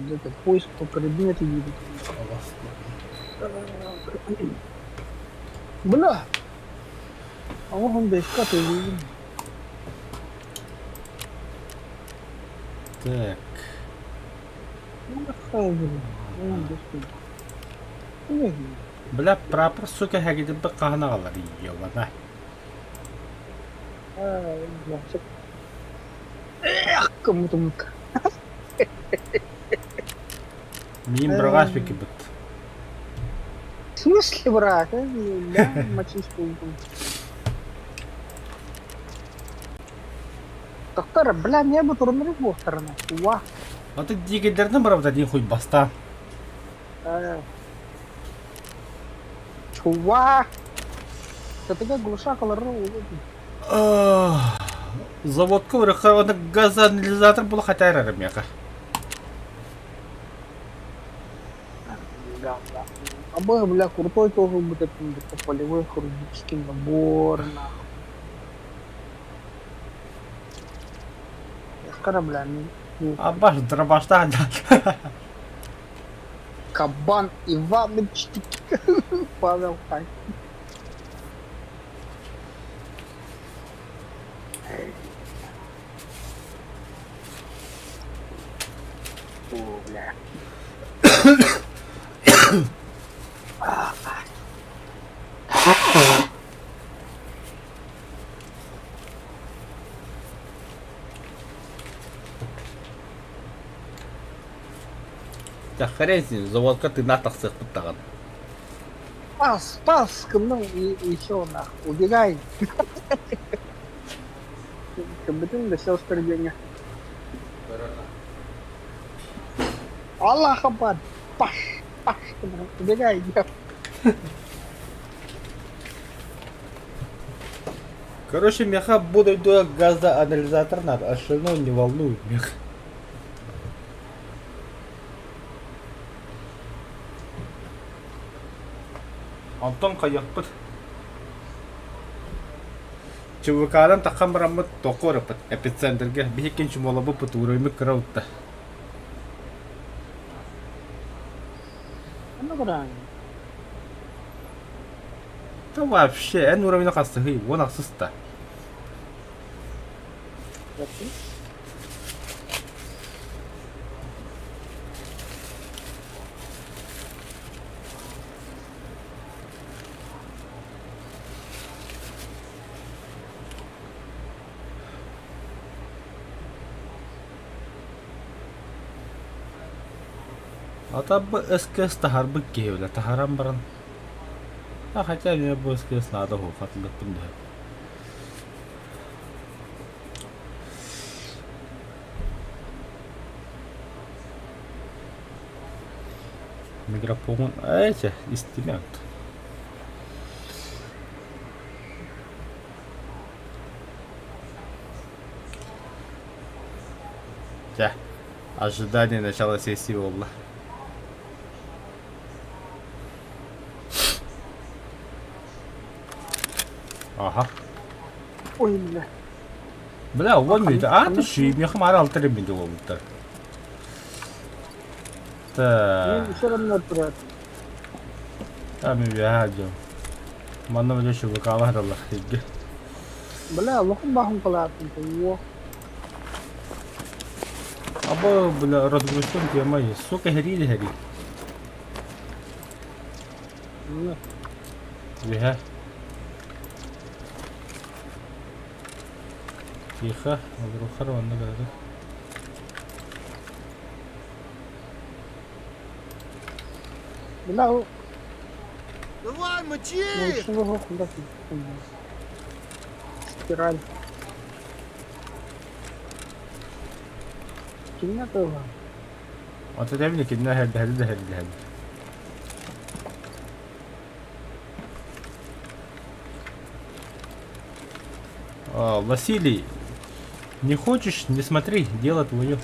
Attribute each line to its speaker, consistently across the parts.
Speaker 1: Где-то поиск по предмету будет. Бля! Оҕоһун бэскэ атыылыыбын.
Speaker 2: Так. Бля, прапор, сука, һэгидибит хаһан аҕалар ёбана.
Speaker 1: Эх, кому-то
Speaker 2: Миин быраҕаас биккибит.
Speaker 1: В смысле брат? Да, мочись Доктор, бля, не бу туруннары буохтарына. Уа.
Speaker 2: Аты дигидерден барабыта дин хуй баста.
Speaker 1: Чувак! Татыга глушак алар
Speaker 2: Заводка урыкка оны газоанализатор була хотя эрэр миэхэ.
Speaker 1: Да, да. А бля, крутой тоже будет это полевой хирургический набор, нахуй. Корабля.
Speaker 2: Абаш дробаштан.
Speaker 1: Кабан Иваныч Павел Хай. О, бля.
Speaker 2: Да хрен с ним, заводка тыыннаах тахсыахпыт даҕаны.
Speaker 1: Пас, пас, ну и еще нахуй, убегай. Кыбытын да сестер денег. Аллах Акбар, паш, паш, убегай.
Speaker 2: Короче, меха буду газоанализатор надо, остальное не волнует мех. Онтон хайыахпыт? ЧВК-дан таххан бараммыт тоқо ырыппыт эпицентргэ биһиккин чумолобуппут уровень кыра утта. Да вообще, эн уровень хастыһый, уон ахсыста. Ата бу СКС таһарбыт киһи бile таһаран баран а хотя мне бу СКС надо хатылыппын да Микрофон эти истимент. Дьэ, ожидание начала сессии буолла. Ага.
Speaker 1: Ой, бля.
Speaker 2: Бля, уон мүйтэ. А, ты шиимиэхэ маара алта эрэ мүнтэ буолбуттар. Так.
Speaker 1: Все равно отправят.
Speaker 2: Там үөһээ дьон. Манна бile чубукаалар аллах сиргэ.
Speaker 1: Бля, лохум бахум калаатын уо.
Speaker 2: Аба, бля, разгрузком тема есть. Сука, хери хери. Үөһээ. Тихо, олорухар онно гады.
Speaker 1: Бля,
Speaker 3: Давай, мочи!
Speaker 1: Спираль. Кимҥэ тыла?
Speaker 2: Ата тэбини кинне хэрдэһэри да хэрдэһэри. А, Василий, не хочешь, не смотри, дело твое.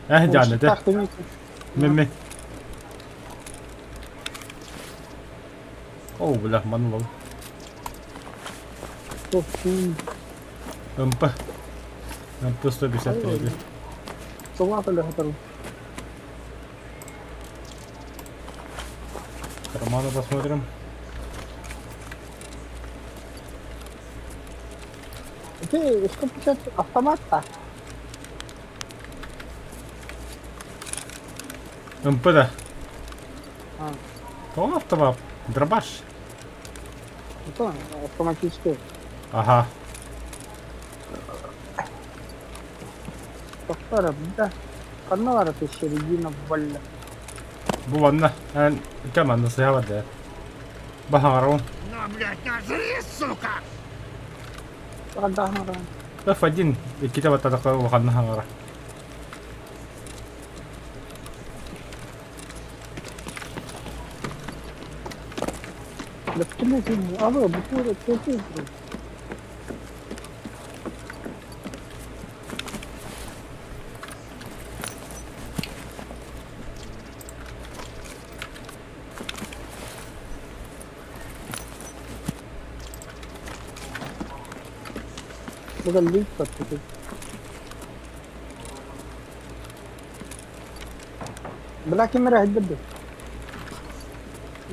Speaker 2: Э, Диана, ты? Мeme. О, бля, манул. МП. МП 153. Карманы посмотрим.
Speaker 1: Ты 150 автомат-то?
Speaker 2: МП да.
Speaker 1: А,
Speaker 2: Тоҕо автомат? Дробаш.
Speaker 1: это автоматический.
Speaker 2: Ага.
Speaker 1: Тохтор, да. Ханна бара середина балла.
Speaker 2: Бу манна эн кэманна сыһа барда. Баһаҕарабын.
Speaker 3: На, блядь, нажри, сука!
Speaker 1: Адаһара.
Speaker 2: F1 иккитэ баттатахха улаханна хаҥара.
Speaker 1: Лэптимэ Aba bu tuğra çok iyi. Bu da link satıyor. Бла кемера хайдах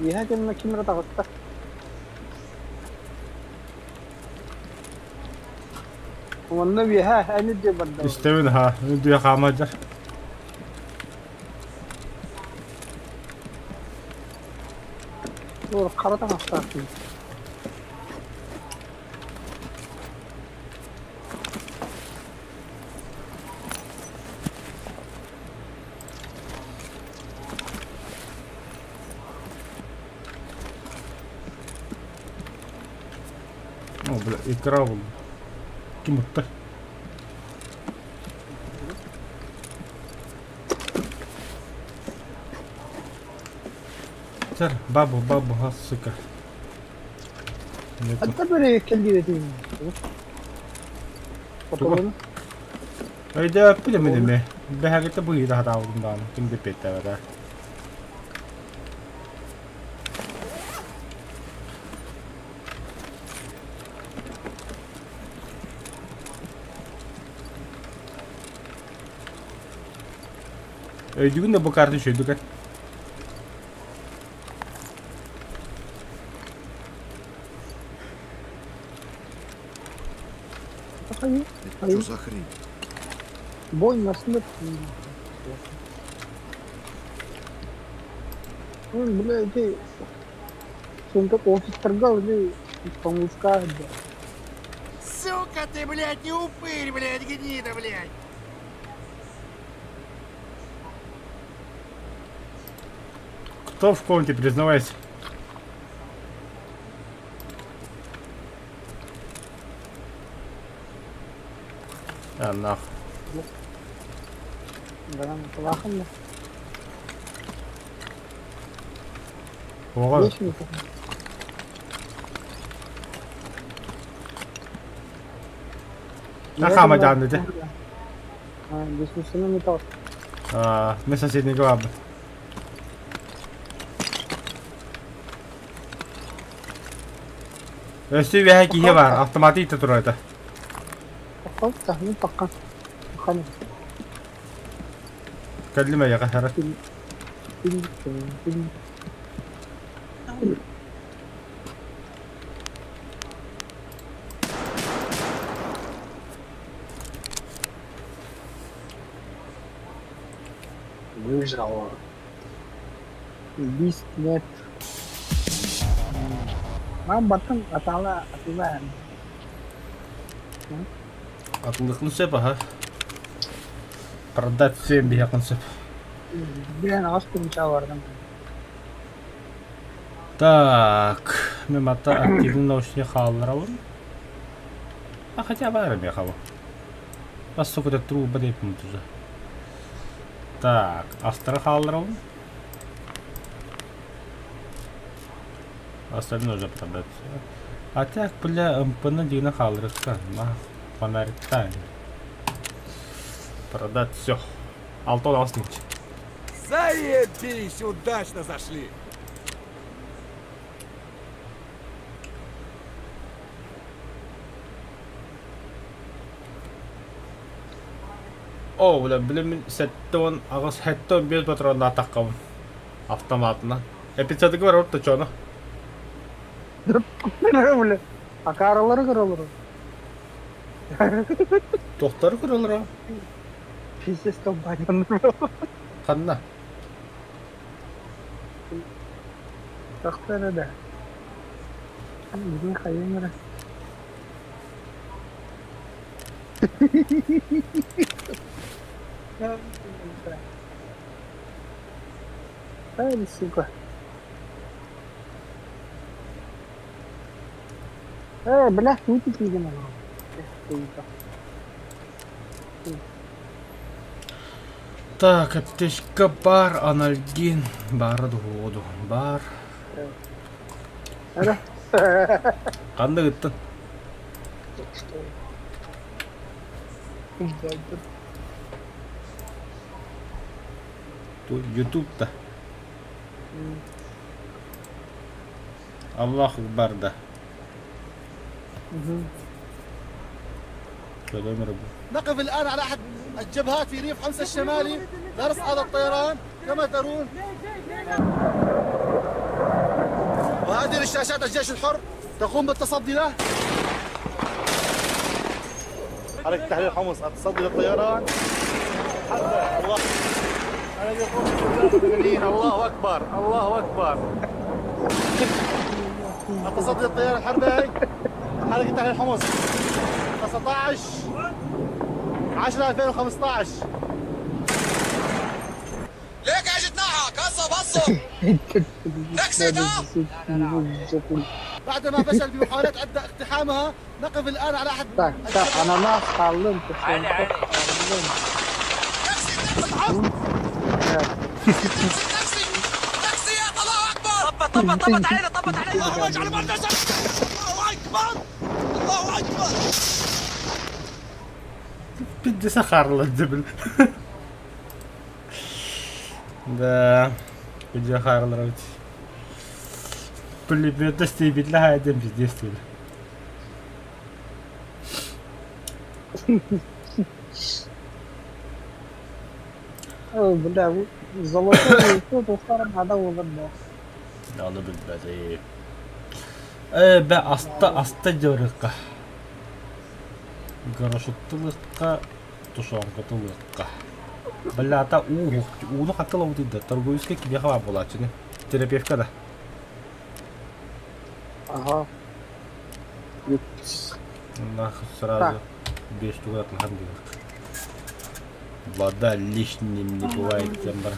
Speaker 1: Иһэ кэннэ ким эрэ таҕыста Уонна үөһэ эн үрдүө барда
Speaker 2: Истэбин ха, үрдүө хаамадьар.
Speaker 1: Туох хара таҥастаах киһи
Speaker 2: О, бля, икра был. Ким ытта? Сэр, бабу, бабу, а, сука. Нету.
Speaker 1: Ханна бэрэ кэлгиэтин
Speaker 2: Тугу? Өйдөөппүт эмин эмиэ. Бэһэҕитэ быһыыта сатаабытым даҕаны, ким да эппиэттээбэтэ. Өйдүүгүн да бу карта үчүгэйдик эр.
Speaker 3: Это что за хрень?
Speaker 1: Бой на смерть. Ну, бля, эти... Сумка офис торгал, или по-мужскому, да.
Speaker 3: Сука ты, блядь, не упырь, блядь, гнида, блядь!
Speaker 2: Кто в комнате, признавайся? А, нах. Оҕо Хаама даҕаны дэ. Аа, мы соседнего баабыт. Өссө үөһэ киһи баар, автоматы иитэ турар этэ. Кэллим эйиэхэ, эрэ.
Speaker 1: Выжрала. Убийств нет. Мам баттан атала атылаан.
Speaker 2: Атылыхын сөп аха. Продать всем биһиэхин сөп.
Speaker 1: Билэн аҕыс күнча бардым.
Speaker 2: Так, мен мата активный наушник хаалларабын. А хотя баар эмиэ хаба. Бас сука труба дейпин уже. Так, астра хаалларабын. Остальное уже продать. А так, бля, МП-ны дигини хаалларыкка. На фонарьтан. Продать все. Алтон астынч.
Speaker 4: Заебись, удачно зашли.
Speaker 2: Оо, бля, били мин 78, 75 патроннаатаххабын автоматынан. Эпицентр бар орто чоно.
Speaker 1: Бля, акаарылары көрөлөр.
Speaker 2: Тохтору көрөлөр
Speaker 1: Пиздец компания.
Speaker 2: Ханна?
Speaker 1: Тохтор да. Бүгүн хайын эрэ. Ай, сука. Э, бля, тут видимо.
Speaker 2: Так, аптечка бар, анальгин, баара дуһуоду, бар.
Speaker 1: Эрэ.
Speaker 2: Ханна ыттын?
Speaker 1: Что?
Speaker 2: Ютуб-та. Аллах Акбар да.
Speaker 3: نقف الآن على أحد الجبهات في ريف حمص الشمالي درس على الطيران كما ترون وهذه رشاشات الجيش الحر تقوم بالتصدي له حركة تحرير حمص التصدي للطيران حتى الله الله أكبر الله أكبر التصدي للطيران الحربي حركة تحرير حمص 19 10 2015 ليك اجتناها كسب بصب بعدما فشل بمحاولات عدة اقتحامها نقف الآن على أحد
Speaker 1: Так, так, ананас, халым,
Speaker 5: علي
Speaker 1: тушенка.
Speaker 5: علي
Speaker 4: تاكسي يا الله اكبر
Speaker 5: طبط طبط طبط علينا طبط علينا
Speaker 3: الله اجعل مرتجع الله اكبر الله اكبر
Speaker 2: Пиздеса харла дебил. Да. Где харлар Пулемет стебит ла один пиздец.
Speaker 1: Ой, бля, золотой тут ухарым ада olur бо.
Speaker 2: Аны билбэти. Э, бә аста аста дьарыкка. Горошуттылыкка, тушонкатылыкка. Бля, уу ууну хаккалабыт да торговецкай кимиэхэ баар буолааччыны. Терапевка да.
Speaker 1: Ага.
Speaker 2: Нах сразу беш штук атлахан диэх. Вода лишним не бывает тем бар.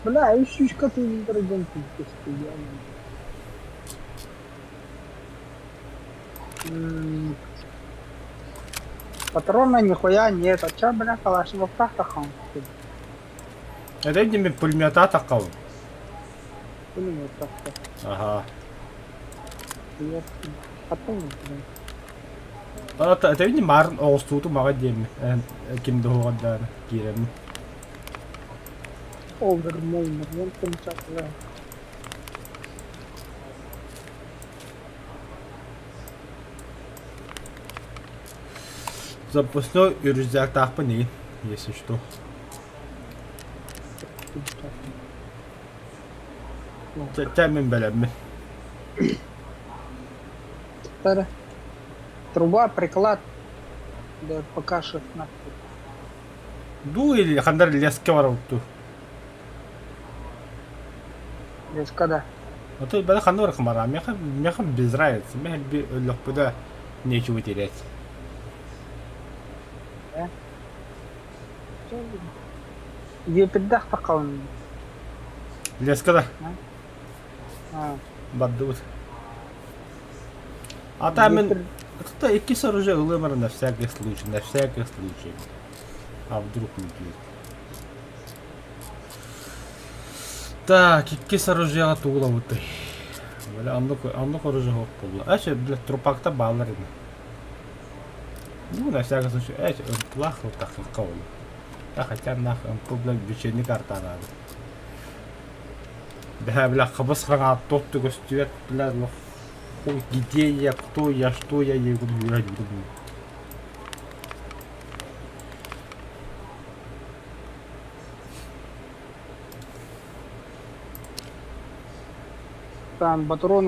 Speaker 1: Бля, еще ты дорогой постоянно. Патрона нихуя нет, а чё, бля, калашников тахтахан?
Speaker 2: Это не пулемета такого.
Speaker 1: Пулемет тахта.
Speaker 2: Ага.
Speaker 1: Потом, блин.
Speaker 2: Это не марын оҕустууту маҕа диэмми ким да уоҕардааны киирэммин.
Speaker 1: Овер, молнер, вон там чат,
Speaker 2: Запасной рюкзактаахпын игин, если что. Чэ мин бэлэммин.
Speaker 1: Труба, приклад. Да, пока 16.
Speaker 2: Дуу или хандар леска барабыт дуу.
Speaker 1: Леска, да.
Speaker 2: А то бэдэ ханна барах бара. Меха меха без разницы. Меха би өлөхпүдэ нечего терять.
Speaker 1: Епидах тақалын.
Speaker 2: Леска да. Бардыбыт. А там мен Кто иккис оружие ылымар на всякий случай, на всякий случай. А вдруг убьют. Так, иккис оружиеҕа тугулабытай. Бля, оннук, оннук оружие суох буолла. Эчи, бля, трупакта баалар ини. Ну, на всякий случай, эчи, ымпылаах ылтаххыкка буолла. А хотя нах ымпыл, бля, вечерний карта надо. Бля, бля, хабыс хаҥа тот көстүбэт, бля, хуй, где я, кто я, что я, я буду
Speaker 1: Бастаан ботуруон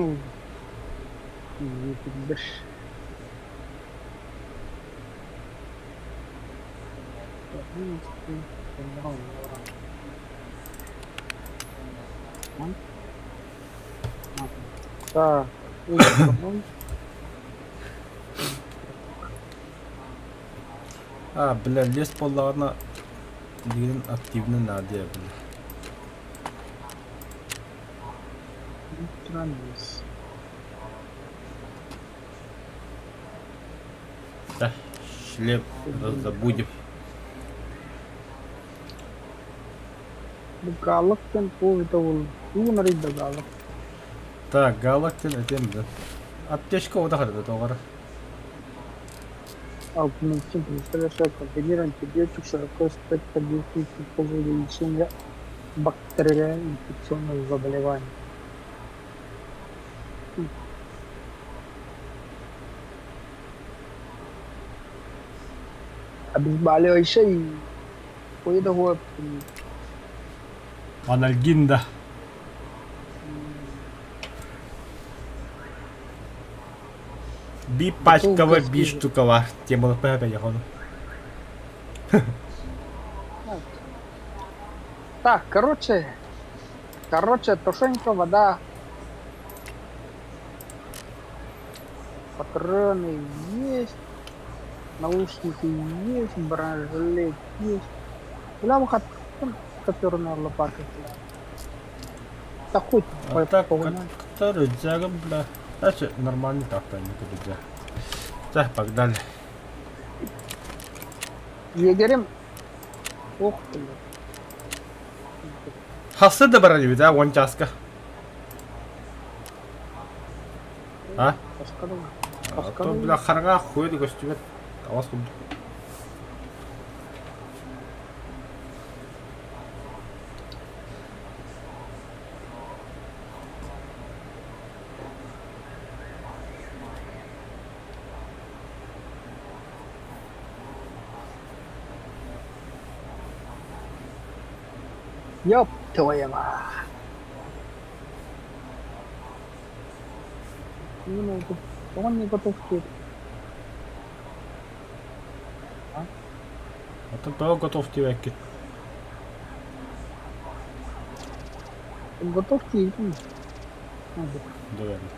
Speaker 1: ылбыт. Билбэт. Так,
Speaker 2: А, бля, лес буоллаҕына билигин активно наадыйа бля. Да, шлем раздобудем.
Speaker 1: Галок диэн туох это ол тугун арыйда галок?
Speaker 2: Так, галок диэн этим да. Аптечка ода харда тоҕор.
Speaker 1: Аугментин предоставляет комбинированный антибиотик широко спектр действий в пользу лечения бактериальных инфекционных заболеваний. Обезболивающий Кой да
Speaker 2: Анальгин да. Би пачкава би штукава. Тема поехала.
Speaker 1: Так, короче, короче, тушенка, вода, патроны есть, наушники есть, бронежилет есть. Бля, выход, саперная лопата. Да хоть
Speaker 2: А так, который рюкзагом, бля. Значит, нормальный так-то, не рюкзак. Так, погнали.
Speaker 1: Егерем. Ох, бля.
Speaker 2: Хасы да барар эбит, а, уон чааска. А? А то, бля, хараҥа хуй да көстүбэт. Авас курдук.
Speaker 1: Ёб твою мать. Не могу. Он не готов к
Speaker 2: Оттон тоҕо готов диэбэккин?
Speaker 1: Готов тиийдим.
Speaker 2: Доверно.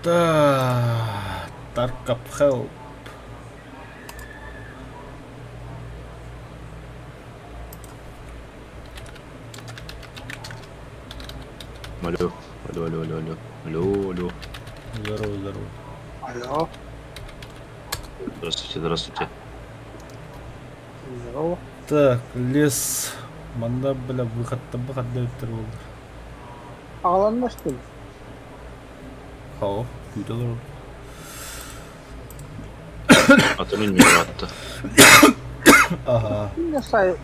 Speaker 2: Да, Таркапхел.
Speaker 6: Алло, алло, алло, алло, алло, алло, алло.
Speaker 2: Здорово, здорово.
Speaker 1: Алло.
Speaker 6: Здравствуйте, здравствуйте.
Speaker 1: Здорово.
Speaker 2: Так, лес. Манна, бля, выход-то выход дают болды.
Speaker 1: Аҕаланна что ли?
Speaker 2: Хоо, күүтэ олорор.
Speaker 6: Атын үннүгэр атта.
Speaker 2: Ага.
Speaker 1: Не сай.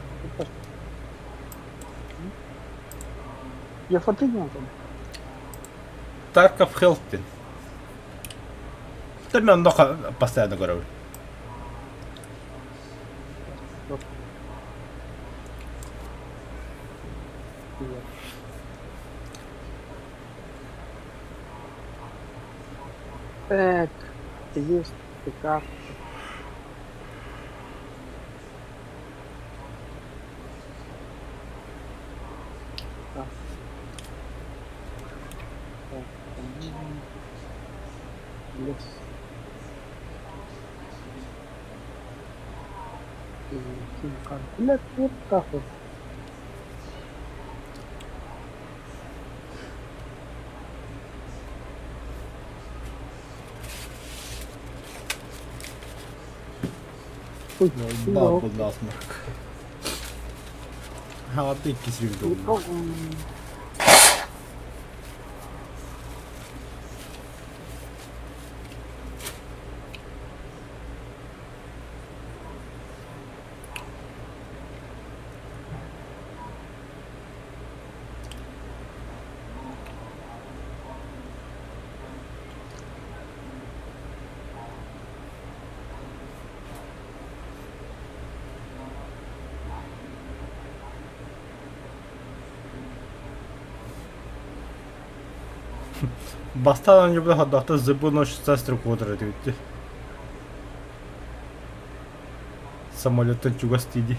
Speaker 1: Я фатыгин там.
Speaker 2: Тарков Хелптин. Ты мен постоянно говорю.
Speaker 1: Так, есть карта. Так. Так, лес. Блядь, вот так вот.
Speaker 2: Бабу насморк. А ты кисрик. Бастаан оонньуубут хордоохтор зыбы сестры куотар этибит. Самолеттан чугас тиийди.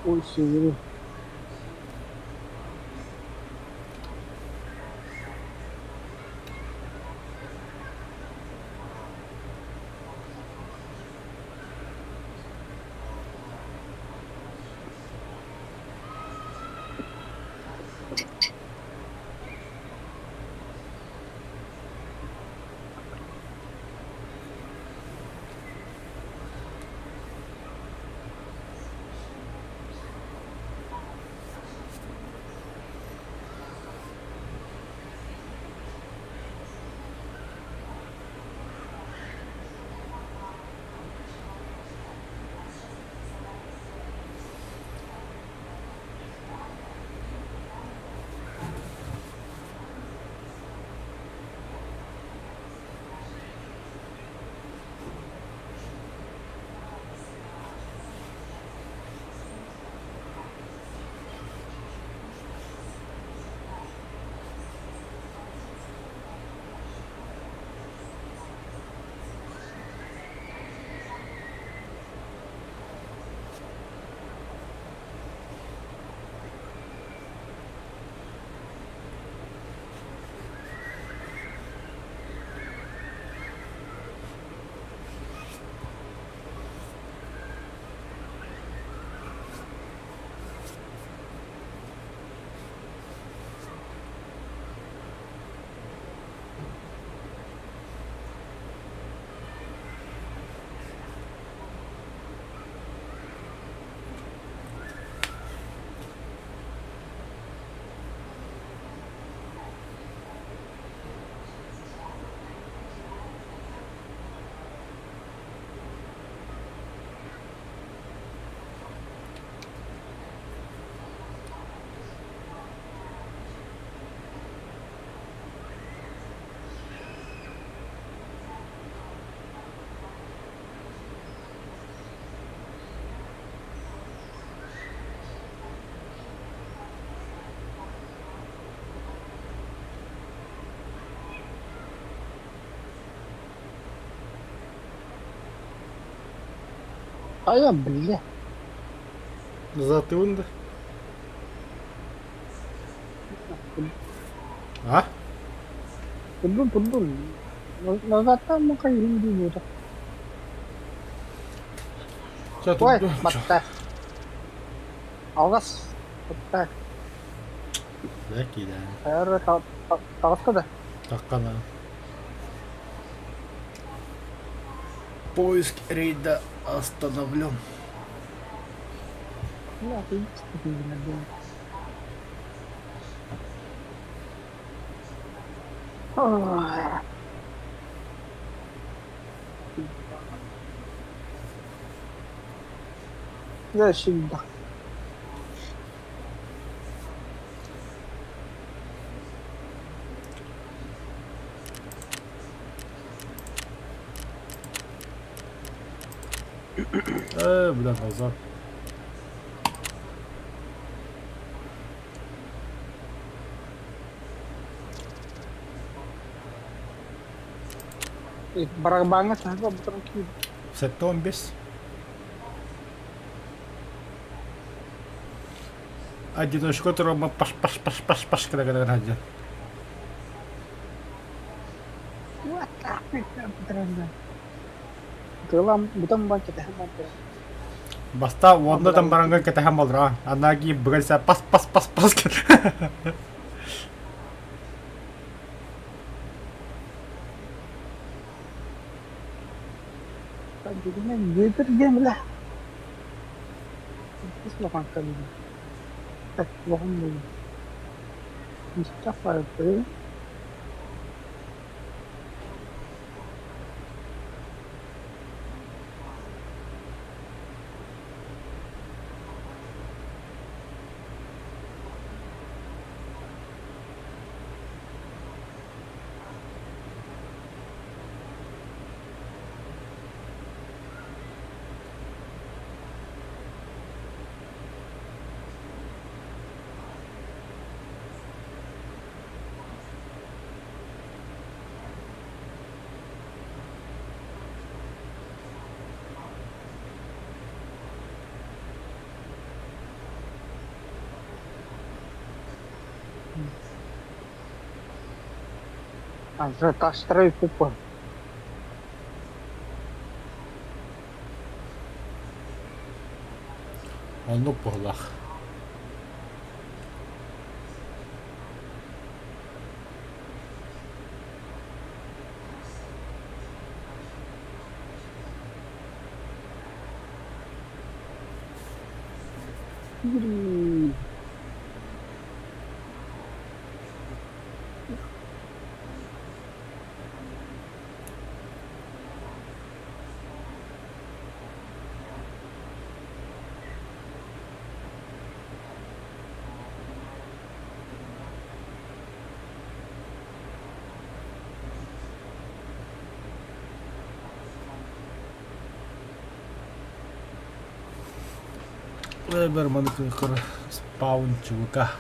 Speaker 1: Ой, сигири. Айа, бля.
Speaker 2: Затылында. А?
Speaker 1: Турдун, турдун. Назад мукайын дии бута.
Speaker 2: Чэ,
Speaker 1: Ой,
Speaker 2: турдун.
Speaker 1: батта. Алгас. Батта.
Speaker 2: Бэки да.
Speaker 1: Хайар таҕыста да.
Speaker 2: Таккана. Поиск рейда остановлен.
Speaker 1: Бля, ты действительно Ой. Дьэ, сүүрдэх.
Speaker 2: Бля, назад.
Speaker 1: Барабаҥҥа саһарба бутаран киирдэ.
Speaker 2: 75. Одиночку турума паш паш паш паш паш гына гына сылдьар.
Speaker 1: Тыалам бутан бан кэтэһэн бан
Speaker 2: Баста уонна там баранга кэтэһэн болра. Анаги быгайса пас пас пас пас.
Speaker 1: Бүөтүр диэн бile. Улахан кэллим. Улахан буоллум. Мустафа Тастара үппүт
Speaker 2: Оннук быһыылаах. Бэр маны кыр спаун чулка.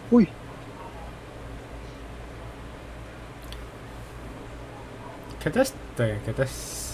Speaker 1: Уй!
Speaker 2: Кэтэс да кэтэс.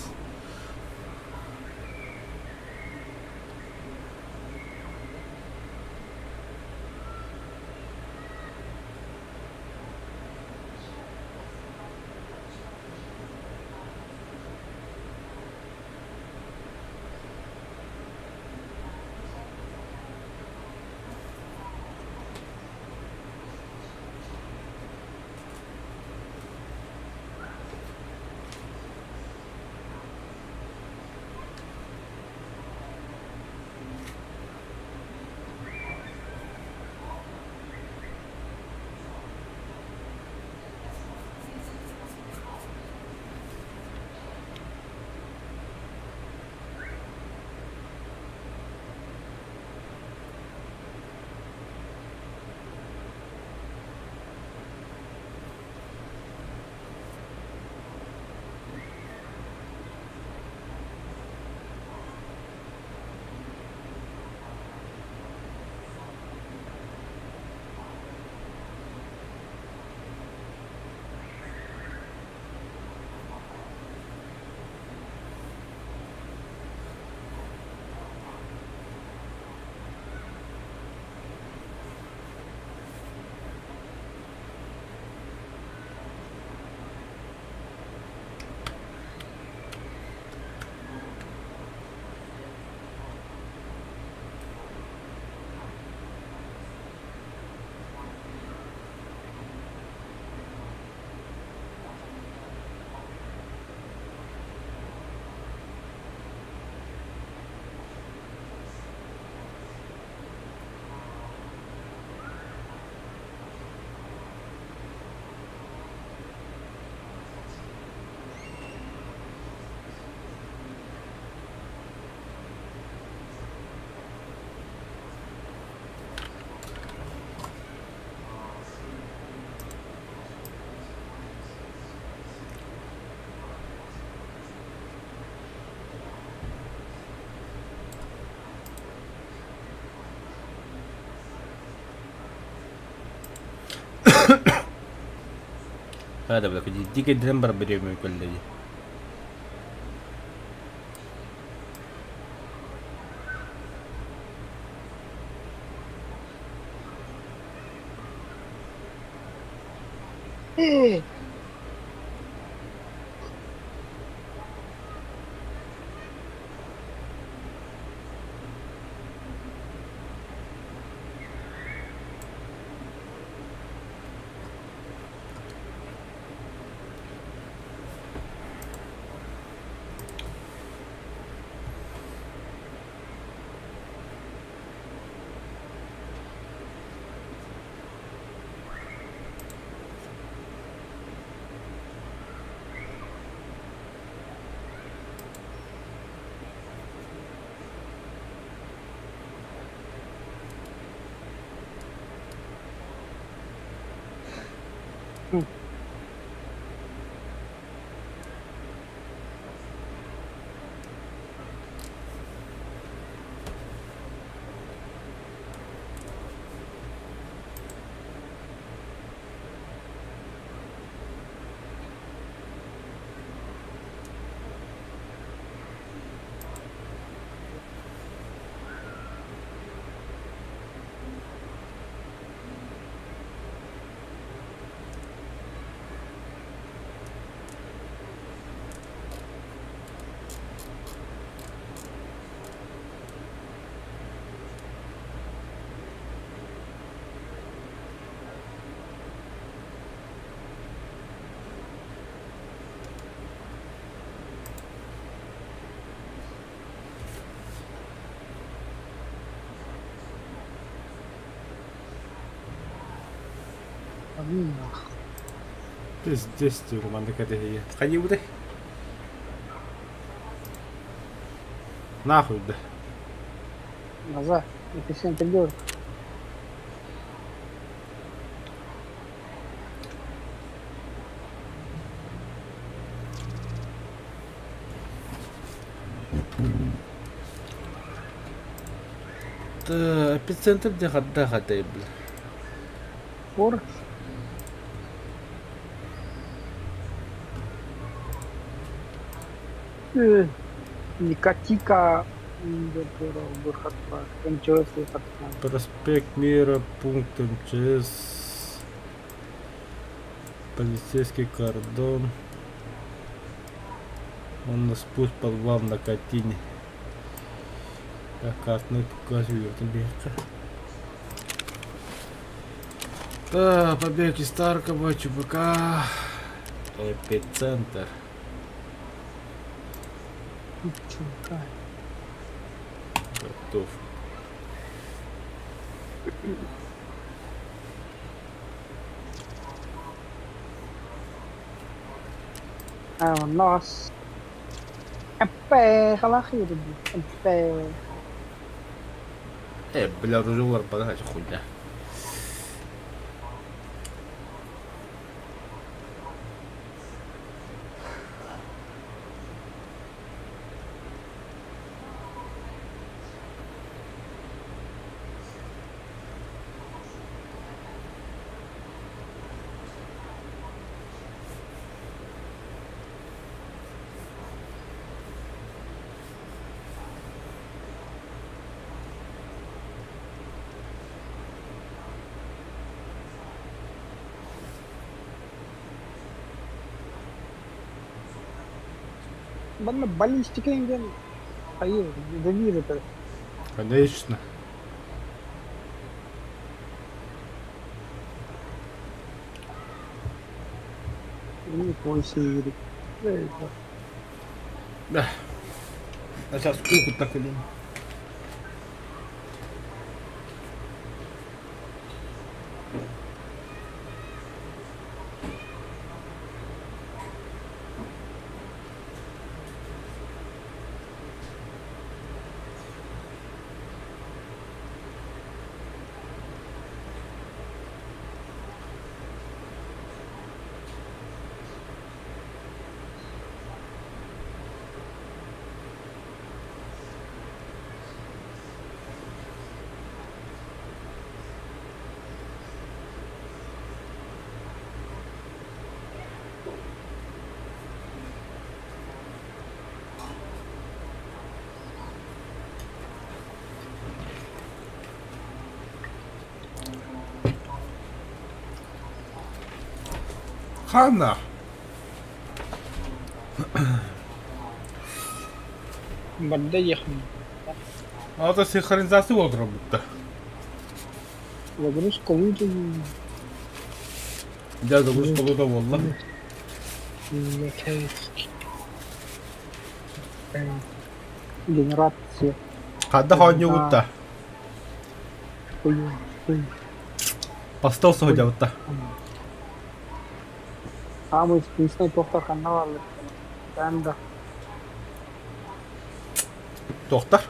Speaker 2: Hadi bak ciddi gediren бар береме көлледи. Пиздец диир маннык этэһийэ. Хайыыбытай? Нахуй да.
Speaker 1: Назад. Эпицентр диир.
Speaker 2: Эпицентр диэн хайдах этэй бля?
Speaker 1: Фор. Никатика МЧС
Speaker 2: Проспект Мира, пункт МЧС, полицейский кордон. Уонна спуск подвал на Катине. Так, картаны показывают биһиэхэ. Да, побег из Таркова, ЧПК, Эпицентр.
Speaker 1: ЧПК.
Speaker 2: Готов.
Speaker 1: Нас. Эппэ, халахир Эппэ.
Speaker 2: Э, бля, рулевар подать хуйня.
Speaker 1: Манна баллистика диэн хайыы, үлэлиир этэ.
Speaker 2: Конечно.
Speaker 1: Не сири.
Speaker 2: Да. А сейчас куху так или Ханна!
Speaker 1: Барда ехал.
Speaker 2: Ата синхронизация буолбутта.
Speaker 1: Загрузка лучше.
Speaker 2: Дьэ загрузка лута буолла.
Speaker 1: Генерация.
Speaker 2: Хадда хоонньугутта. Постол соһдьабытта.
Speaker 1: Самый вкусный тохтар ханна бааллар. Танда.
Speaker 2: Туохтар?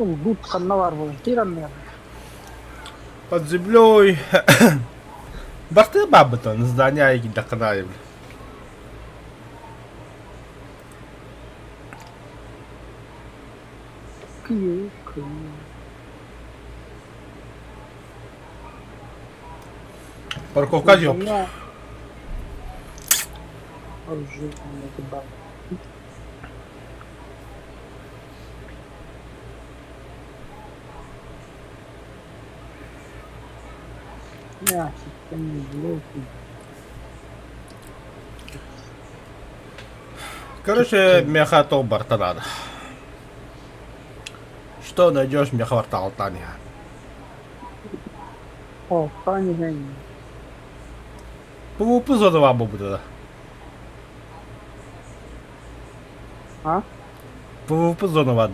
Speaker 1: Бут ханна баар буолан. Киир анныгар.
Speaker 2: Под землей Барты баабытын здание аайы киирдэххинэ аайы
Speaker 1: Кыйы, кыйы.
Speaker 2: Парковка жоқ. Короче, меха то барта надо. Что найдешь, меха барта алтания. PvP зона буду.
Speaker 1: А?
Speaker 2: PvP зона баар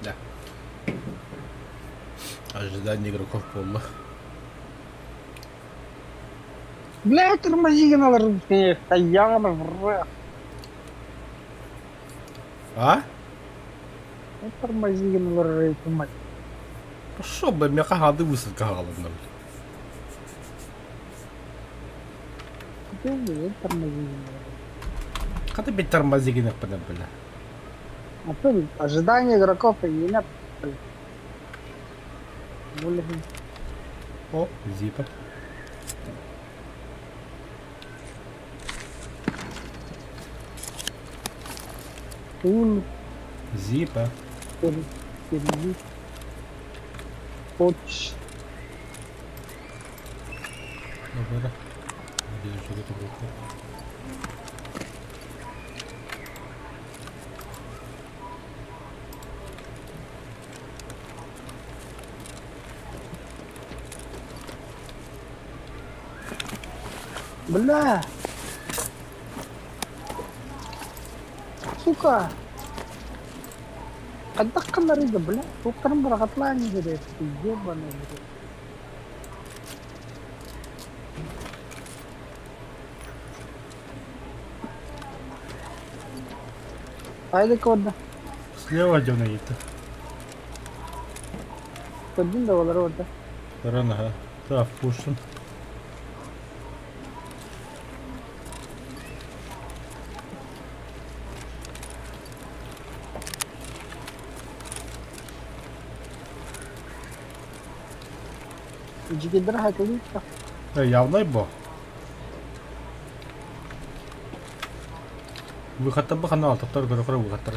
Speaker 2: Да. Ожидание игроков полно.
Speaker 1: Бля, тормози надо, стояла,
Speaker 2: А?
Speaker 1: Тормози надо, мать.
Speaker 2: Пошел бы, меха гады высадка галодна. Хата бить тормози гинах бля.
Speaker 1: А то ожидание игроков и не
Speaker 2: О, зипа.
Speaker 1: Тул.
Speaker 2: Зипа.
Speaker 1: Поч.
Speaker 2: Добре. Надеюсь, что это было.
Speaker 1: Бля! Сука! Хайдах гыннарый да, бля, туохтарын быраҕатлаан иһэрэ, ебаный в рот. Хайда көрдө?
Speaker 2: Слева дьон ыйытта.
Speaker 1: Көрдүн да олары орда.
Speaker 2: Көрөн аха. Так, пушин.
Speaker 1: Дьигидер хатылыытта.
Speaker 2: Явнай бо. Выходтар бу ханна алтыктар көрө выходтар.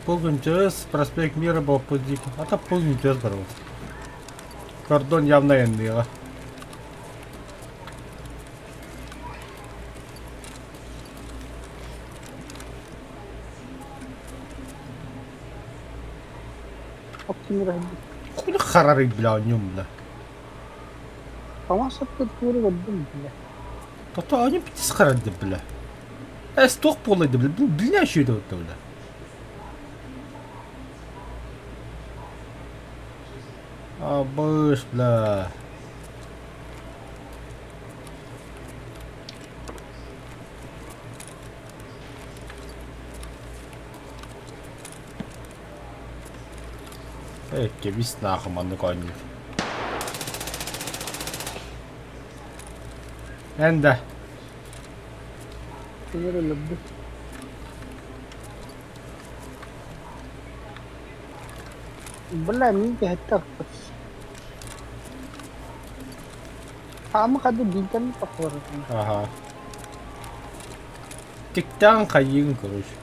Speaker 2: Пол МЧС, проспект Мира был пудик. А то пол МЧС бар вот. Кордон явно энныга. Хули харарый, бля, нем, бля.
Speaker 1: Хамас көрдүм, бля.
Speaker 2: Тото они птиц харарды, бля. Эс тох полайды, бля, бля, шүйді өтті, бля. Абыш, бля. Эй, кебис нахуй маннык оонньуур. Эн да.
Speaker 1: Бля, мин кэһэттэх Хаама хады биитэн тахсар.
Speaker 2: Ага. Тиктан хайыгын, короче.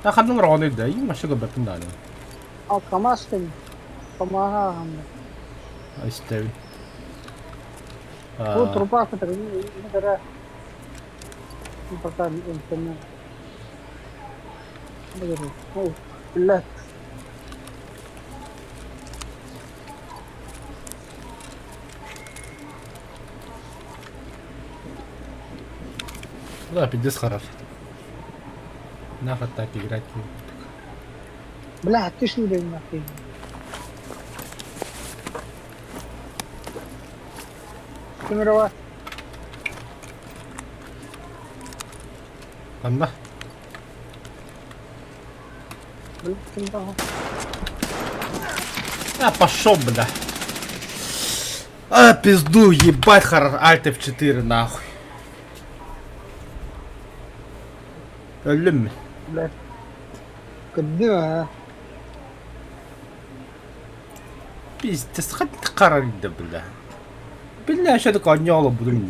Speaker 2: А ханның роны да, и машина батын да.
Speaker 1: А камастын. Камаха хамна.
Speaker 2: Истеви.
Speaker 1: Бу труба кытары нигара. Пока интернет. О, блядь.
Speaker 2: Да, пиздец хорош. Нахуй так играть.
Speaker 1: Бля, ты шудай нахуй. Камерова.
Speaker 2: Ханна?
Speaker 1: Бля, ким
Speaker 2: А, пошел, бля. А, пизду, ебать, хорош. Альт F4, нахуй. Өллүм.
Speaker 1: Бля. Кырдыы, а?
Speaker 2: Пиздец, ханна харарда, бля. Бля, что такое, не буду.